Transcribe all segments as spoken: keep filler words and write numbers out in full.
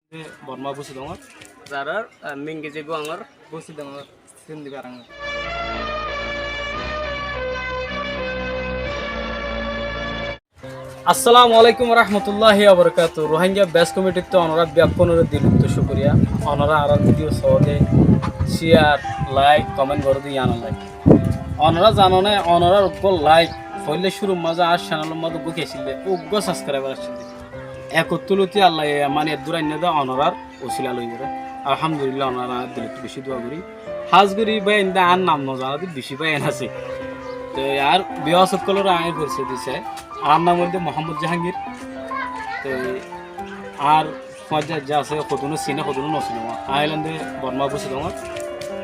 Borma Busidongor. Zaror, ah, Mingizi Guangor. Busidongor, Sindi Barangor. Assalamu alaikum warahmatullahi wabarakatuh. Rohingya Best Comedy-ttú onora bekkúnore dilottu cúkuriya. Onora añárar video sóde share, like, comment goró de yián or lagi. Onora zano né, onorar uggwá like, foille cúrur mazé añár channel or mazé uggwá ki accíl de, uggwá subscriber accíl de. Ekottu loti Allah ye mani eddur ainné de onorar usila loi goré. Alhamdulillah, onorar añár dilottu beci dua gorí. Hás gorí bái inde añár nam no zana de beci bái en asé. Te añár biyas ókkolore añí forisoy di sai. Añár nam óilde Muhammod Jahangir. Te añár fuañti asé, hodún sine, hodún no sine. Añí óilam de Borma Busidongor.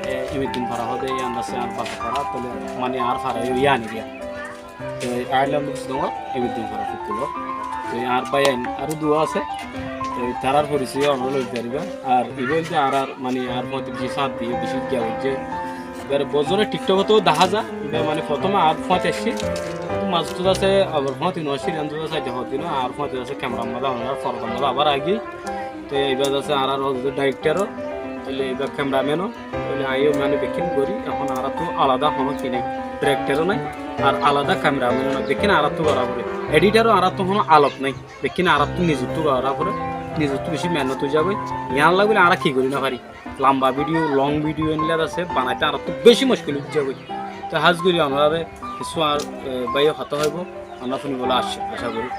E, Imiddin fara hóde, yián asé añár basa fara, tóile mani añár fara yó yián eriya. Te añí óilam de Busidongor, Imiddin fara fukkulor. Te añár bái en aró duwa asé. Te tarár forisoy onora loi fariba. Ar ibá óilde añárar, mani añár fuañti beci sáñt diye, beci giya goijje. Ibáre bozore TikTok ot dahá za, ibá mani fottóme añár fuañti aiccé. Mazottu asé, abar fuañti no aiccé, yián asé, añár fuañti asé, camera mazé, añárar fordar mazé abar aigiyói. Te ibá asé añárar director o, tóile ibá cameraman o, tóile añí yó mani bekkún gorí, ehón añárattu alada honó ki nai, director o nai, ar alada cameraman o nai, bekkún añárattu gorá foré. Editor o añárattu honó alot nai, bekkún añárattu nizottú gorá foré, nizottú beci mehénnot ói zagói. Yián lagile añára ki gorí no fari? Lamba video, long video endilla asé, banaite añárattu beci muckil ói zagói. Te hás gorí onorare kessú añár, e, báiye hotá hoibo, onora fúnibolla ac-, acá gorí.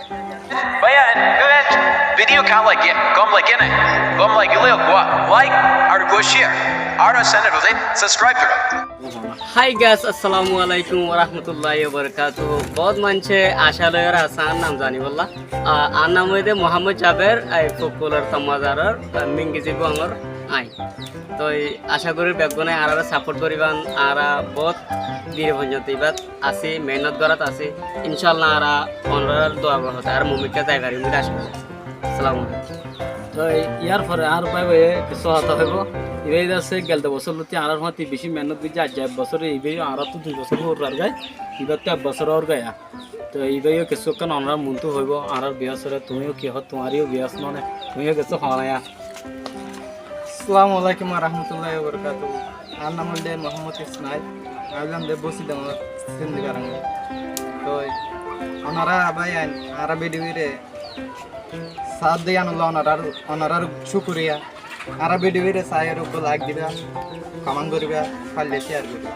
Báiya, en, video ken lagé, gom lagé né? Gom lagile uggwá like ar uggwá share, ar channel ot subscribe goró. Hi guys, assalamu alaikum warahmatullahi wabarakatuh. Bout maincé acá loi asé añár nam zanibolla. A, añár nam óilde Muhammod Jaber, añí fukkulor Tamma Zaror, a, Mingizi Guangor añí. Toi acá gorí beggúne añárare support goriban, añára bout dire foijjonto ibát así, mehénnot gorat así. Incállah añára onorar duar borhote añára mumkin zai farim buli acá gorí. Assalamu alaikum. Toi yar fore añár bái báiye kessú hotá hoibo. Ibá asé gelde bosór loti añárar fuañti beci mehénnot goijjé, aijja ek bosór, ibá yó añárattu dui bosór furrar gai, ibáttu ek bosór ór gai. Te ibá yó kessú ekkán onorar muntú hoibo, añárar biyas ore, tuñí yó ki hoó, tuáñr yó biyas no né, tuñí yó kessú hoó na ya. Assalamu alaikum warahmatullahi wabarakatuh. Añár nam óilde Muhammod Ismail, añí óilam de Busidongor, Sindi Barangor. Toi onora bái en, añárar video re sáñt de yián olla onorar, onorar cúkuriya. Añárar video re sai ar uggwá like diba, comment goriba, faille share goriba.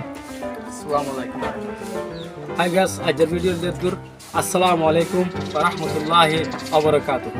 Assalamu alaikum warahmatullahi. Hi guys, aijjar video de dur. Assalamu alaikum warahmatullahi wabarakatuh.